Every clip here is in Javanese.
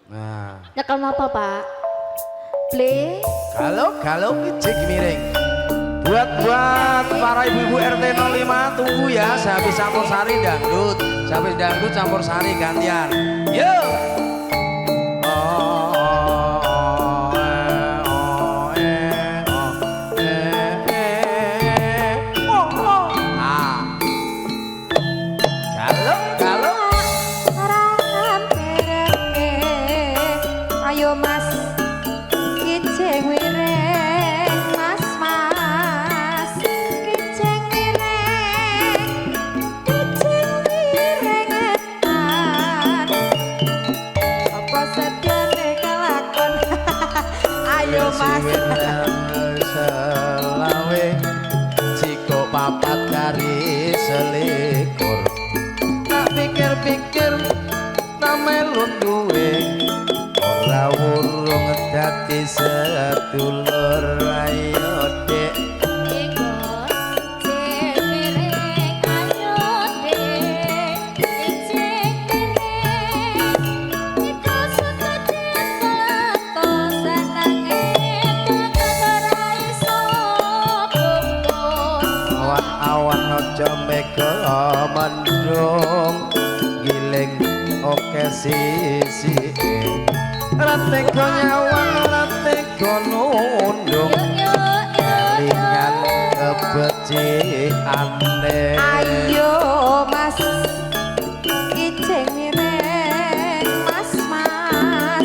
Nah, Nyekel napa, Pak? Ble. Kalau kalau kijing miring. Buat buat para ibu-ibu RT 05 tunggu ya, sehabis campur sari dangdut, sehabis dangdut campur sari gantian. Yo. Oh, oh, eh, oh, eh, oh, eh, eh, oh, oh. Ah. Kalau kalau Ayo Mas kijing miring, Mas Mas kijing miring, kijing miring etan apa setyane kelakon. Ayo Mas. Selawe jiko papat kari selikur, tak pikir-pikir namelu duwe ora wurung dadi sedulur. Ayo Dek. Kijing miring ayo Dek, kijing miring iku sekedhik senenge banget ora iso kumpul. Awan-awan aja mega mendung, giling oke sisike, ora tega nyawang ora tega nundung, kelingan kebecikane. Ayo Mas kijing miring, Mas Mas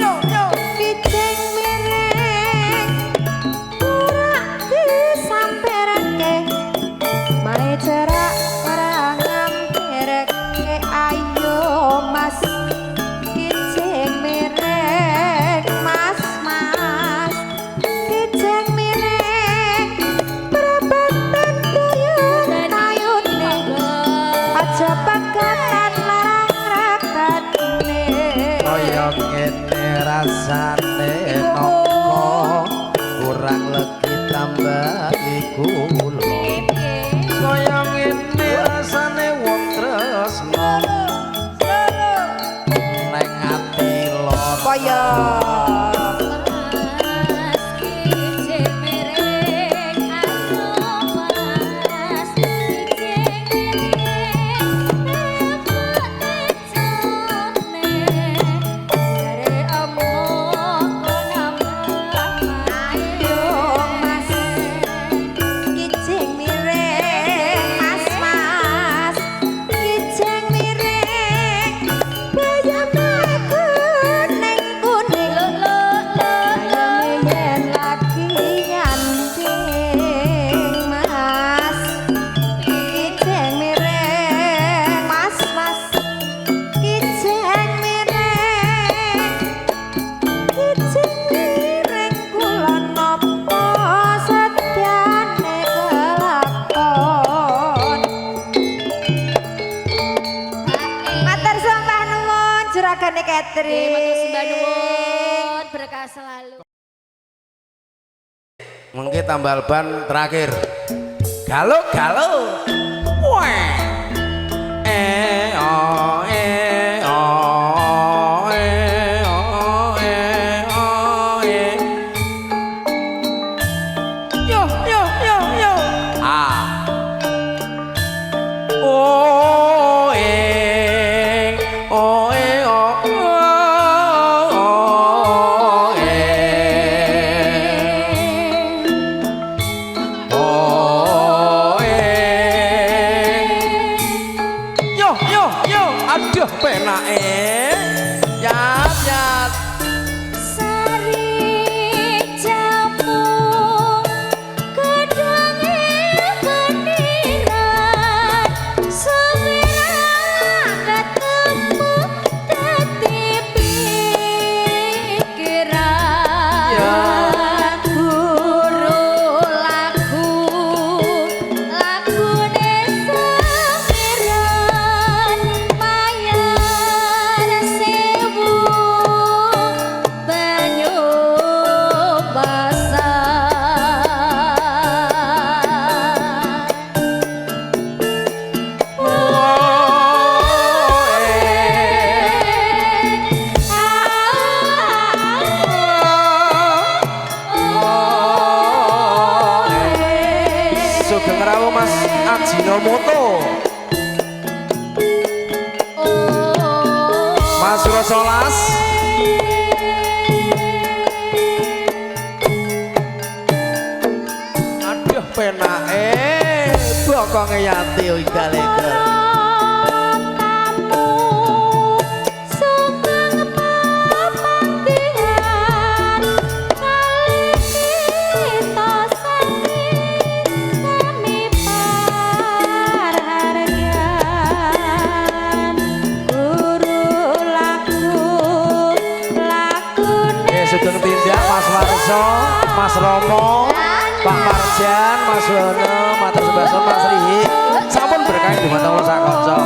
kijing miring ora disamperke, mae cerak ora ngampirke. Ayo Mas kijing miring, Mas Mas kijing miring perapatan kayun kayune, aja pegatan larang rakane. Kaya ngene rasane nangka kurang legi tambahi kula, kaya ngene rasane wong tresno neng ati lara. Kaya Mas kijing miring ayo Mas kijing miring tejane jare omong nambah. Ayo Mas kijing miring, Mas Mas kijing miring bayame kuning kuning, bayame yen lagi nyanding. Mas kijing miring, Mas Mas kijing miring, kijing miring kula napa setyane kelakon. Matur sembah nuwun juragane Catherine. Matur sembah nuwun, berkah selalu. Mengke tambal ban terakhir. Galo galo. Wah. Eh oh eh oh eh oh eh oh eh. Yo yo yo yo. Ah. Oh eh oh eh oh oh eh. Oh eh. Yo yo yo, aduh penake. Yat yat. Sari jamu gedhange meniran suwira ketemu dadi pikiran guru lagu lagune semiran mayar sewu. rawuh Mas Ajinomoto. Mas Rosolas. Aduh penake bokonge Yati igal-igal. Sugeng tindak Mas Warso, Mas Romo, Pak Marjan, Mas Wono, matur sembah suwun Mas Rihi. Sampun berkah dumateng kula sak kanca.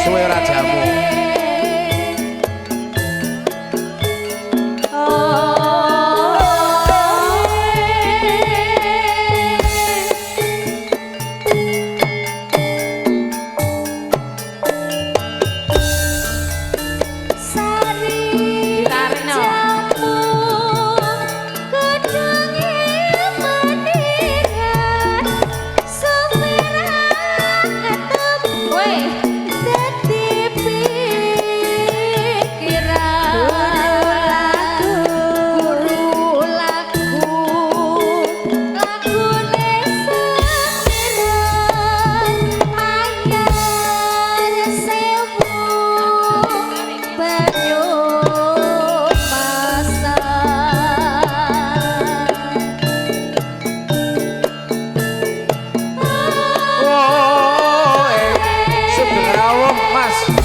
Suwe ora jamu.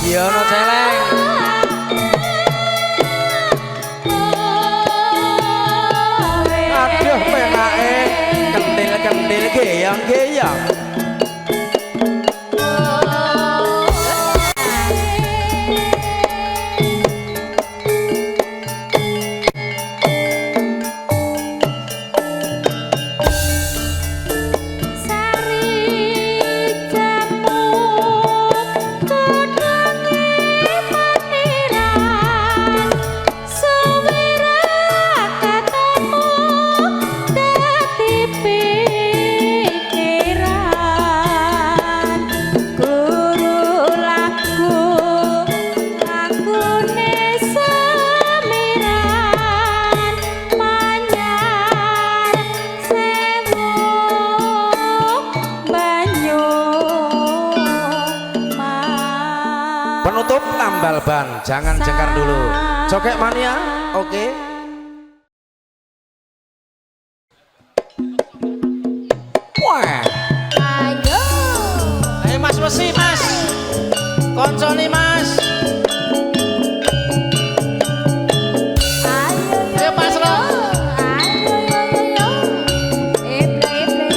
Yono celeng. Aduh penake kentil-kentil geyang-geyang. Penutup tambal ban, jangan jengkar dulu. Cokek mania, oke. Wah. Ayo. Ayo Mas Wesi, Mas. Koncone Mas. Ayo Mas Ro. Ayo yo yo yo. Ebre ebre.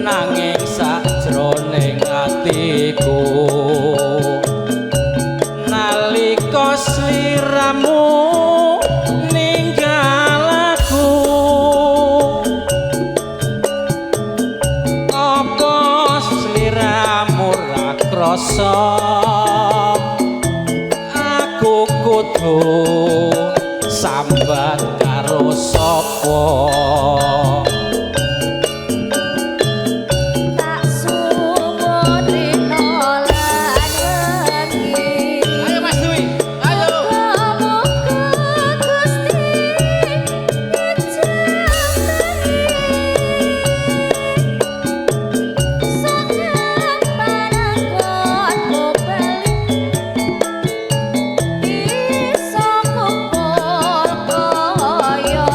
Nanging sajroning atiku nalika sliramu ninggal aku, apa sliramu ra krasa aku kudu sambat karo sapa? Tak suwun rino lan wengi. Ayo Mas Dwi, ayo. Muga-muga Gusti ngejambani sugeng pananggonmu bali bisa kumpul kaya.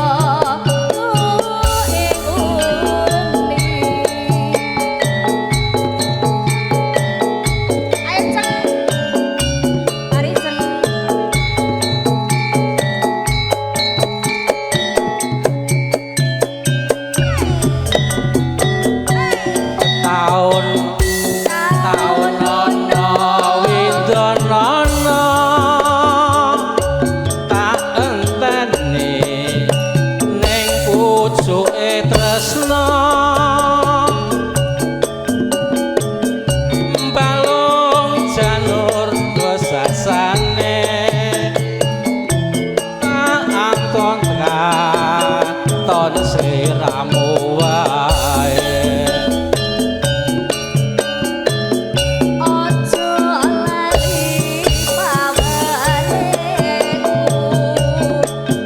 katon sliramu wae. Ojo lali pawaneku,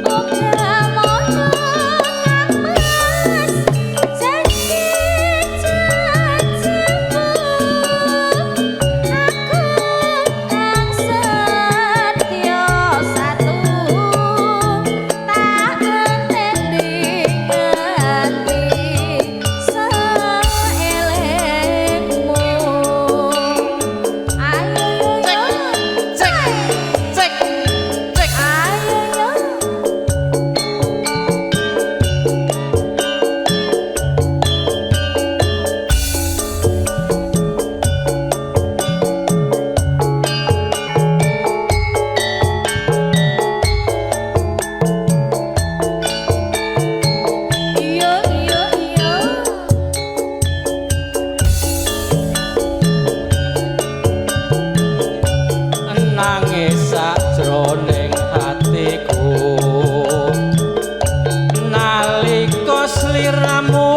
uga mono kang Mas janji janjimu, aku kang setya satu tak enteni nganti saelengmu. Ayo yo Cek cek cek. Ayo yo. Yo yo yo. Nangis sajroning hatiku nalika sliramu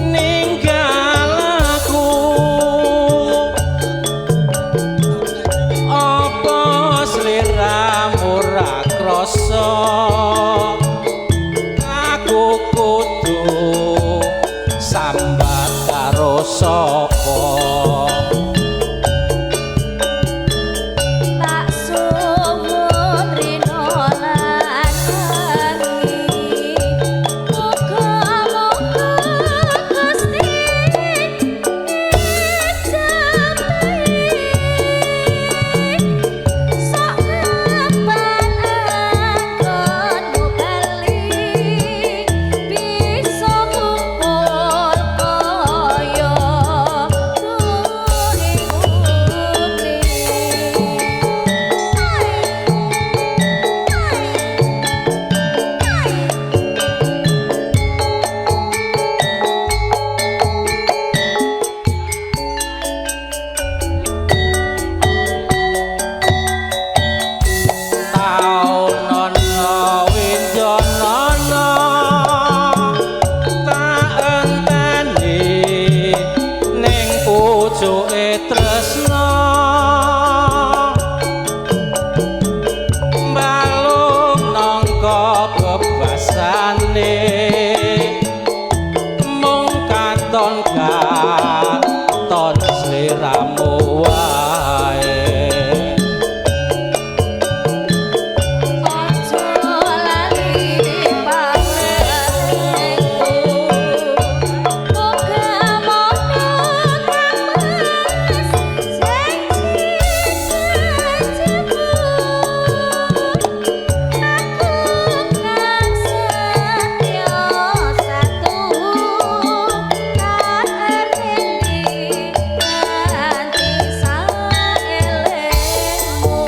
ninggal aku, apa sliramu ra krasa aku kudu sambat karo sapa? Tak suwun rino lan wengi, muga-muga Gusti ngejabahi sok kapan anggonmu bali bisa kumpul kaya tuwini. Taun ana winjanana tak enteni ning pucuke tresna, balung nangka bebasane mung katon katon sliramu wae. Ojo lali paweku, muga mono kang Mas janji janjimu, aku kang setya satu tak enteni nganti saelengmu.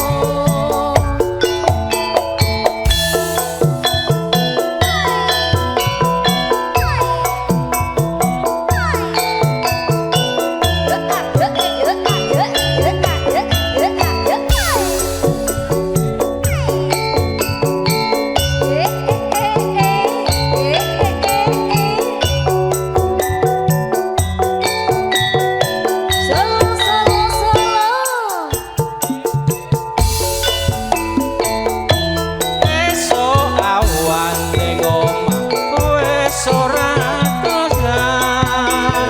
Solo solo solo. Esuk awan ning omah wis ora krosan,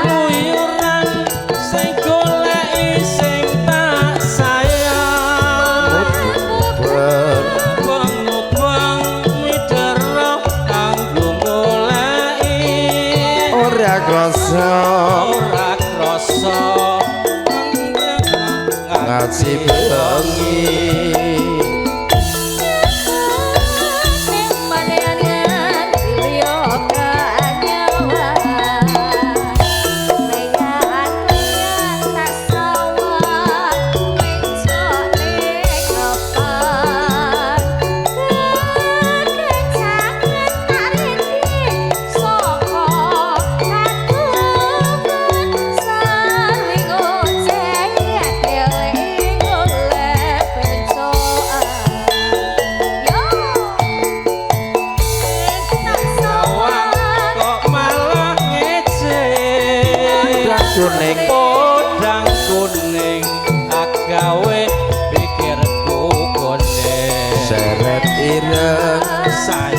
luyuran sing goleki sing tak sayang, mubeng-mubeng midera kanggo goleki Ora krasa ora krasa ngaji bengi. Sarwing ojek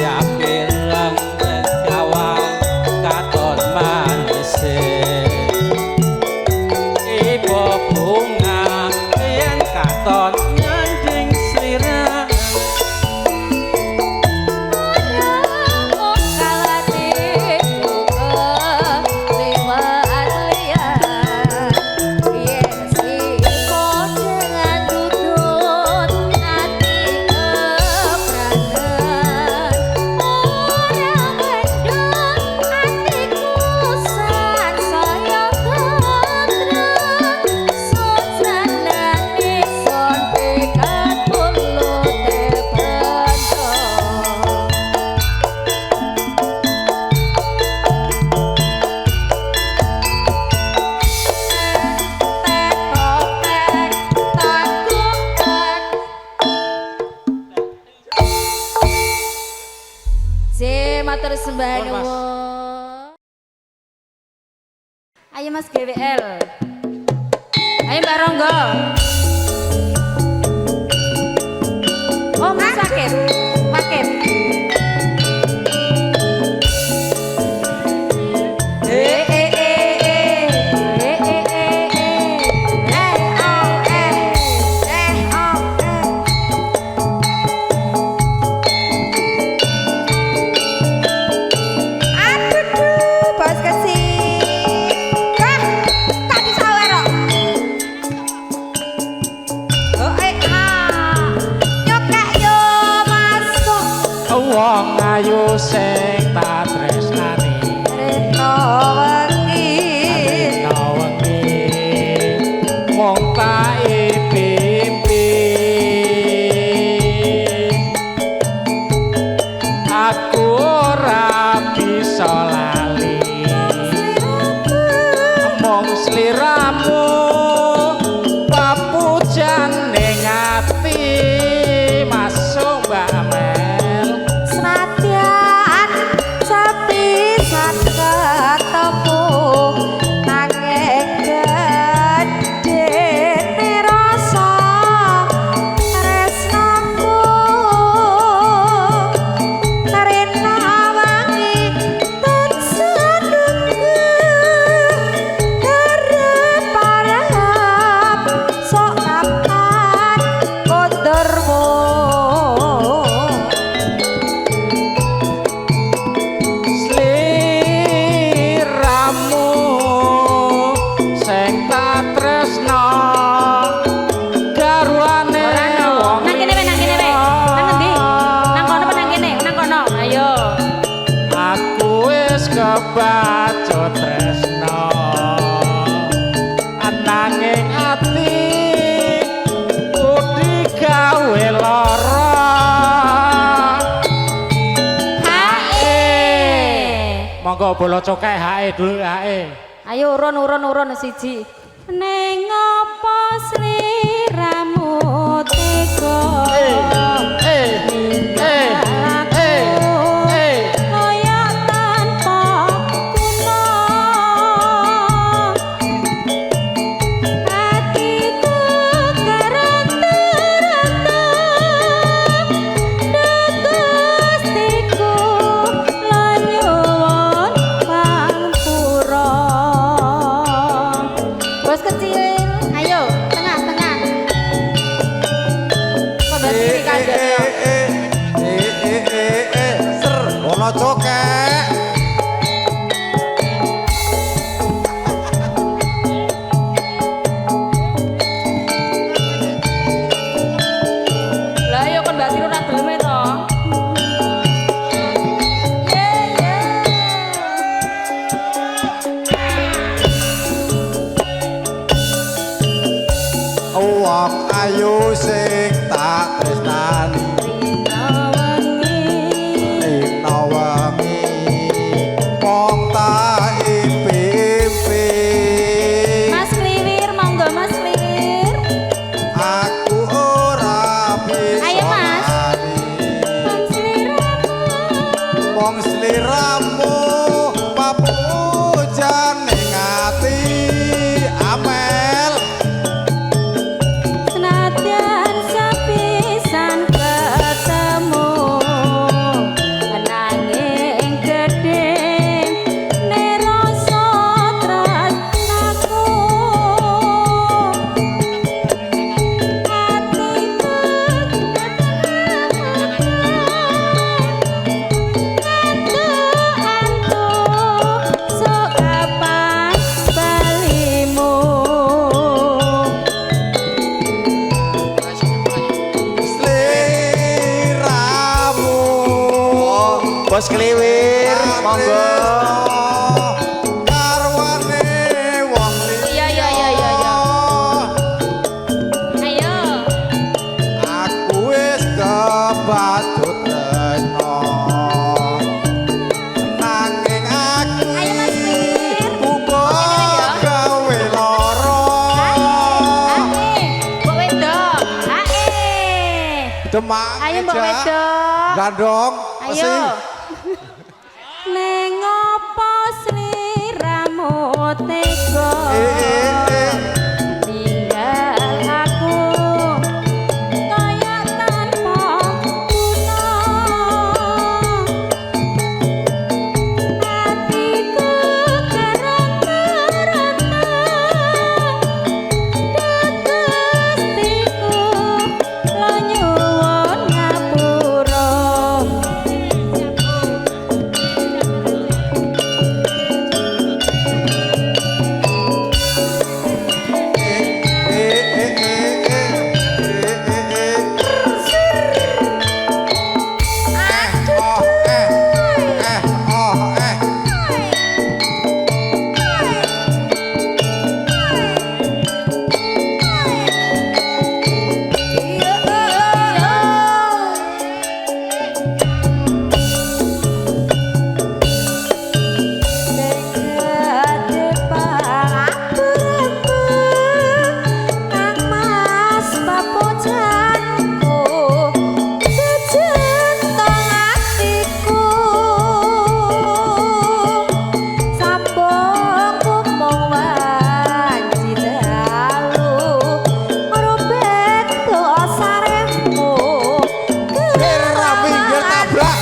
Pirang kawan katon manise ibu bunga yen katon nyanding slira. Matur sembah nuwun. Ayo Mas GWL. Ayo Mbak Ronggo. Oh, Mas sakit. Sakit. Eh eh eh eh eh eh eh eh oh eh eh oh eh. Aduh, bos kecil. Kah, tadi sawer kok. Oh, eh, ah. Nyokek yo masuk. Wong ayu sing tak tresnani Reno wengi. rino wengi mung tak impi aku ora bisa lali mung sliramu papujane ati masuk Mbak Mel. Senadyan sepisan ketemu nanging gedene rasa tresnaku rena wangi tansah nunggu kerep-arep sok kapan kondermu. Sliramu sing tak tresno garwane wong Nang kene wae, nang kene wae. Nang ngendi? Nang kono apa nang kene? Nang kono. Ayo. Aku wis kebacut tresno ananging ati digawe lara. Hae. Monggo bolo cokek hae dulu hae. Ayo urun urun urun siji. Neng apa sliramu tega? Eh eh eh eh eh. Kaya tanpa guna. Atiku kerata-rata Gustiku lan nyuwun pangpura. Bos kecil, ayo tengah tengah. Kok berarti Eh eh kandhane? eh eh eh eh eh ser bola cokek. Lah ayo kon Mbak Tiru ora gelem to. Ye ye. Wong ayu sing tak tresnani Rina wengi. rino wengi mung tak impi-impi. Mas Kliwir, monggo Mas Kliwir. Aku ora bisa Ayo, Mas. lali. Mung sliramu. Mung sliramu papujane ati Amel. Senadyan sepisan ketemu Bos Kliwir, monggo. Karwane wong Iya iya iya iya iya. Ayo. Aku wis kebacut tresno nanging aku Ayo, Mas Kliwir. uga gawe lara. Ae, mbok wedok. Ae. Demak. Ayo mbok wedok. Gandong. Ayo. Neng opo sliramu tega Eh, eh, eh. tinggal aku kaya tanpa guna, atiku kereng-kereng Gustiku lo nyuwun ngapura. Eh, eh, eh, eh, eh, eh, eh. Eh, oh, eh, eh, oh, eh. Kira minggir tabrak.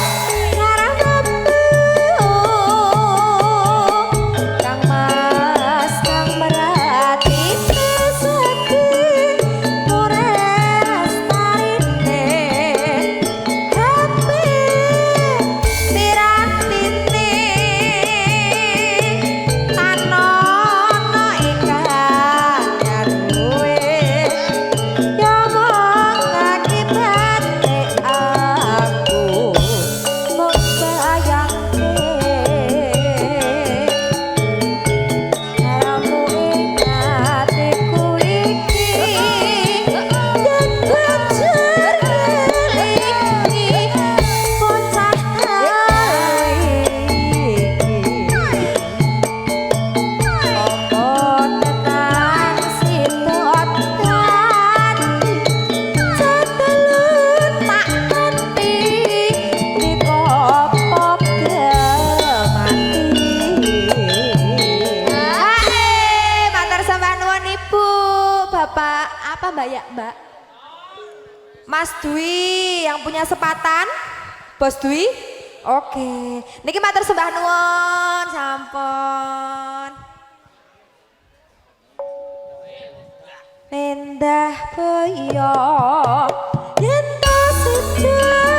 Kang Mas kang merati sedih mures tarine hape tirantine tanono ingkang nyaruwe ya mung akibate aku mung bayangke karamu ing atiku iki yen bocor iki bocah iki apa tenan sitot ati setelun tak ganti dikopo mati. Ae, matur sembah nuwun Ibu, Bapak, apa Mbak ya, Mbak? Mas Dwi yang punya sepatan? Bos Dwi? Oke. Niki matur sembah nuwun, sampun. Nendah boyo yen to sida.